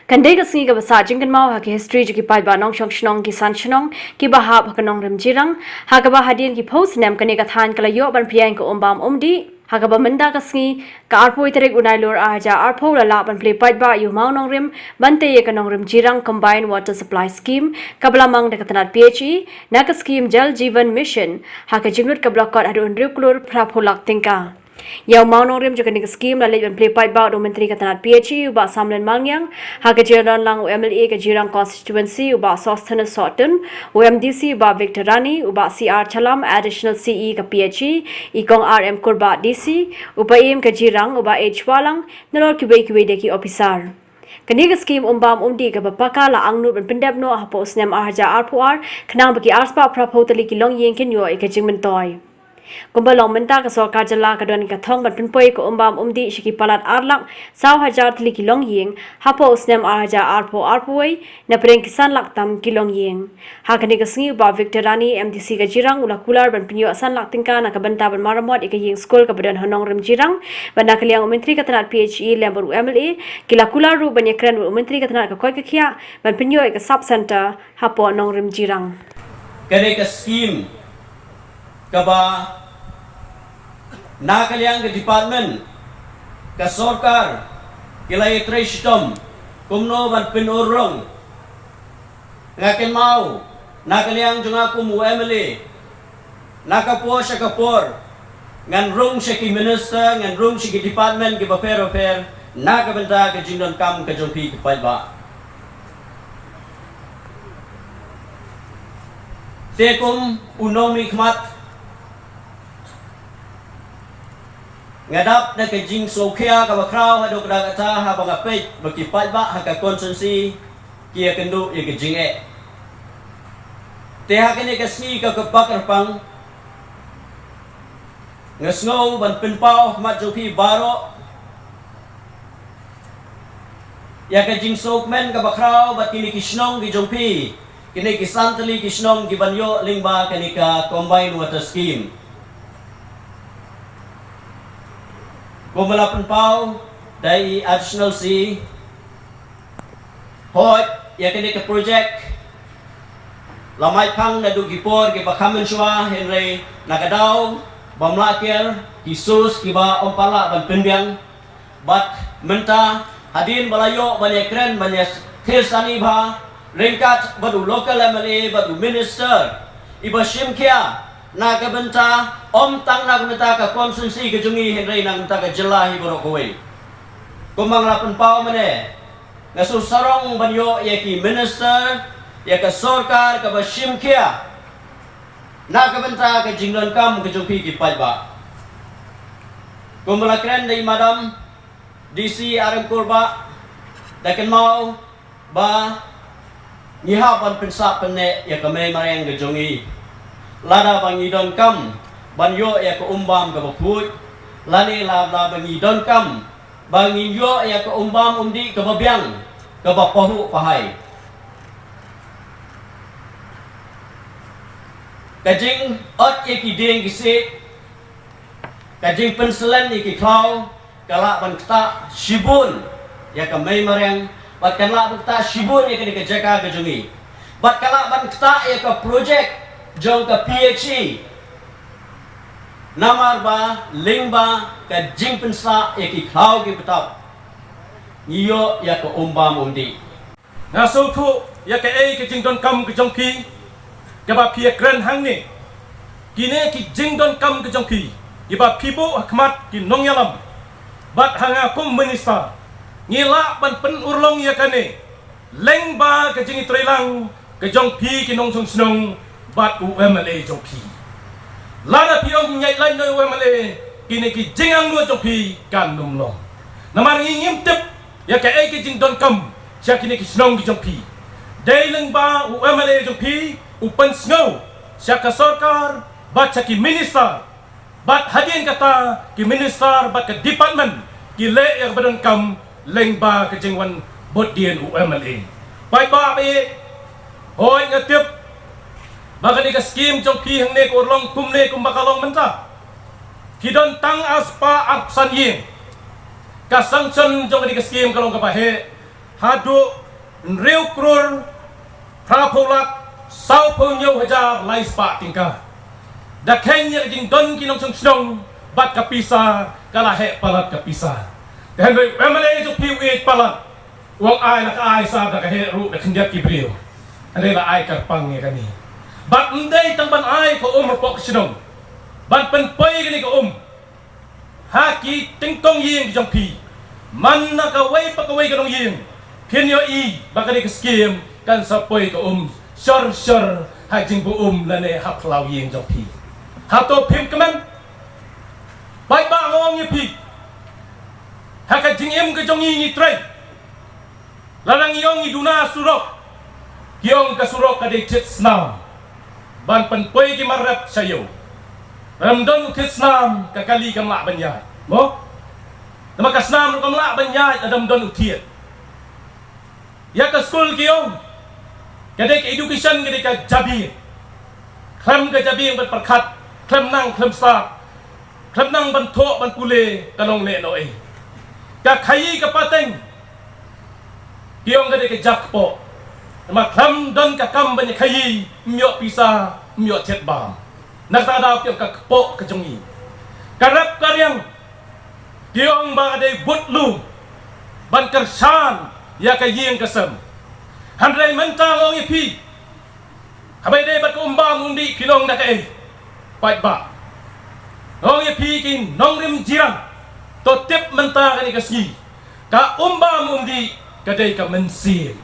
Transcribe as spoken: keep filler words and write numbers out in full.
Kan dei ka sngi kaba sah jingkynmaw ha ka history jong ki paidbah nongshong shnong ki san shnong kiba hap ha ka nongrim Jirang, ha kaba hadien ki phew snem kane ka thaiñ ka la ïoh ban pdiang ka um bam um dih, ha kaba mynta ka sngi, ka arphew tarik u Nailur arhajar arphew, la lah ban plie paidbah ïa u mawnongrim ban tei ïa ka nongrim Jirang Combined Water Supply Scheme kaba la mang da ka tnat P H E na ka skhim Jal Jeevan Mission, ha ka jinglut kaba la kot haduh hynriew klur phraphew lak tyngka. Ïa u mawnongrim jong kane ka skhim la leit ban plie paidbah da u Myntri ka tnat P H E u Bah Samlin Malngiang, ha ka jingdon lang u M L A ka Jirang Constituency u Bah Sosthenes Sohtun, u M D C u Bah Victor Rani, u Bah C R Chalam, Additional C E ka P H E, i Kong R M Kurbah D C, u Paiem ka Jirang u Bah H Wahlang, nalor kiwei kiwei de ki ophisar. Kane ka skhim um bam um dih kaba paka la angnud ban pyndep noh hapoh u snem arhajar arphew ar, khnang ba ki arspah phraphew tylli ki longïing kin ïoh ïa ka jingmyntoi. Kumba long mynta, ka sorkar jylla ka don ka thong ban pynpoi ka um bam um dih sha ki palat ar lak saw hajar tylli ki longïing hapoh u snem arhajar arphew arphew wei, na pdeng ki san lak tam ki longïing. Ha kane ka sngi u Bah Victor Rani, M D C ka Jirang, u la kular ban pynïoh san lak tyngka na ka bynta ban maramot ïa ka ïing skul kaba don ha nongrim Jirang, bad na ka liang u Myntri ka tnat P H E lem bad u M L A ki la kular ruh ban ïakren bad u Myntri ka tnat ka koit ka khiah ban pynïoh ïa ka sub center hapoh nongrim Jirang. Kane ka skhim kaba na ka liang ka department, ka sorkar, ki la ïatrei shitom kumno ban pynurlong. Nga kynmaw, na ka liang jong nga kum u M L A, na ka por sha ka por, ngan rung sha ki minister, ngan rung sha ki department kiba pher bapher, na ka bynta ka jingdonkam ka jong phi ki paidbah. Te kum u nongmihkhmat, nga dap da ka jingsngewkhia kaba khraw haduh katta katta haba nga peit ba ki paidbah ha ka constituency ki ïakynduh ïa ka jingeh. Te ha kane ka sngi ka, ka bakyrpang, nga sngew ban pynpaw ha khmat jong phi baroh ïa ka jingsngewkmen kaba khraw bad kine ki shnong ki jong phi, kine ki san tylli ki shnong ki ban ïoh lyngba kane ka Combined Water Scheme. Kumba la pynpaw da i Additional C E, hooid, ïa kane ka project la mait phang naduh ki por kiba kham mynshuwa, hynrei na ka daw bym lah ker, ki source kiba ym pat lah ban pynbiang. Bad mynta hadien ba la ïoh ban ïakren, ban ïathir sani bha ryngkat bad u local M L A bad u minister, iba shim khia na ka bynta, ym tang na ka bynta ka constituency ka jong ngi, hynrei na ka bynta ka jylla hi baroh kawei. Kumba nga la pynpaw mynne, nga sngewsarong ban ïoh ïa ki minister, ïa ka sorkar kaba shim khia na ka bynta ka jingdonkam ka jong phi ki paidbah. Kumba la kren da i Madam D C Arengkurbah, da kynmaw ba ngi hap ban pynsah pynneh ïa ka mei mariang ka jong ngi. Lada ba ngi donkam ban ïoh ïa ka um bam kaba khuid, lane lada ba ngi donkam ba ngin ïoh ïa ka um bam um dih kaba biang, kaba pahuh pahai. Ka jingot ïa ki dieng ki siej, ka jingpynslem ïa ki khlaw, ka lah ban ktah shibun ïa ka mei mariang, bad ka lah ban ktah shibun ïa kane ka jaka ka jong ngi. Bad ka lah ban ktah ïa ka project jong ka P H E. Namar ba lyngba ka jingpynsah ïa ki khlaw ki btap, ngi ïoh ïa ka um bam um dih. Nga sngewthuh ïa kaei ka jingdonkam ka jong phi kaba phi ïakren hangne. Kine ki jingdonkam ka jong phi kiba phi buh ha khmat ki nongïalam, bad ha nga kum minister, ngi lah ban pynurlong ïa kane lyngba ka jingïatreilang ka jong phi ki nongshong shnong bad u M L A jong phi. Lada phi ong ngi ïaid lait noh u M L A, kine ki jingangnud jong phi kan ym long. Namar ngi ngim tip ïa kaei ka jingdonkam sha kine ki shnong ki jong phi. Dei lyngba u M L A jong phi u pynsngew sha ka sorkar bad sha ki minister. Bad hadien kata ki minister bad ka department ki leh ïa kaba donkam lyngba ka jingwan bud dien u M L A. Paidbah, hooid nga tip ba kane ka skhim jong phi hangne ka urlong kumne kumba ka long mynta. Ki don tang arspah arphew san ïing. Ka sanction jong kane ka skhim ka long kaba heh. haduh hynriew klur phra phew lak saw phew hynñiew hajar lai spah tyngka. Da kheiñ ïa ka jingdon ki nongshong shnong bad ka pisa ka la heh palat ka pisa. Te hynrei u M L A jong phi u ïeit palat, u ong ai la ka ai sa da ka heh ruh da khyndiat ki briew. Hynrei la ai kyrpang ïa kane. Bad ym dei tang ban ai ka um hapoh ka shnong, ban pynpoi kane ka um ha ki tyngkong ïing jong phi. Man na kawei pa kawei ka longïing, phin ïohi ba ka dei ka skim kan sa poi ka um shor shor ha jingbuh um lane ha phyllaw ïing jong phi. Hato phim kmen? Paidbah, nga ong ïa phi, ha ka jingim ka jong ngi ngi trei. Lada ngi ong ngi duna surok, ki ong ka surok ka dei thied snam ban pynpoi ki mar rep sha ïew. Lada ym don u thied snam, ka kali kam lah ban ïaid, mo? Namar ka snam ruh kam lah ban ïaid lada ym don u thied. Ïa ka skul ki ong ka dei ka education, ka dei ka jabieng. Khlem ka jabieng ban pyrkhat, khlem nang khlem stad, khlem nang ban thoh ban pule, ka long lehnohei. Ka khaïi ka pateng, ki ong ka dei ka ja kpoh. Namar khlem don ka kam ban ïa khaïi, ym ïoh pisa, ym ïoh thied bam. Na kata ka daw ki ong ka kpoh ka jong ngi. Ka rep ka riang, ki ong ba ka dei bud lum ban kyrshan ïa ka ïing ka sem. Hynrei mynta nga ong ïa phi, haba ïadei bad ka um bam um dih phi long da kaei? Paidbah, nga ong ïa phi ki nongrim jyrang, to tip mynta kane ka sngi, ka um bam um dih ka dei ka mynsiem.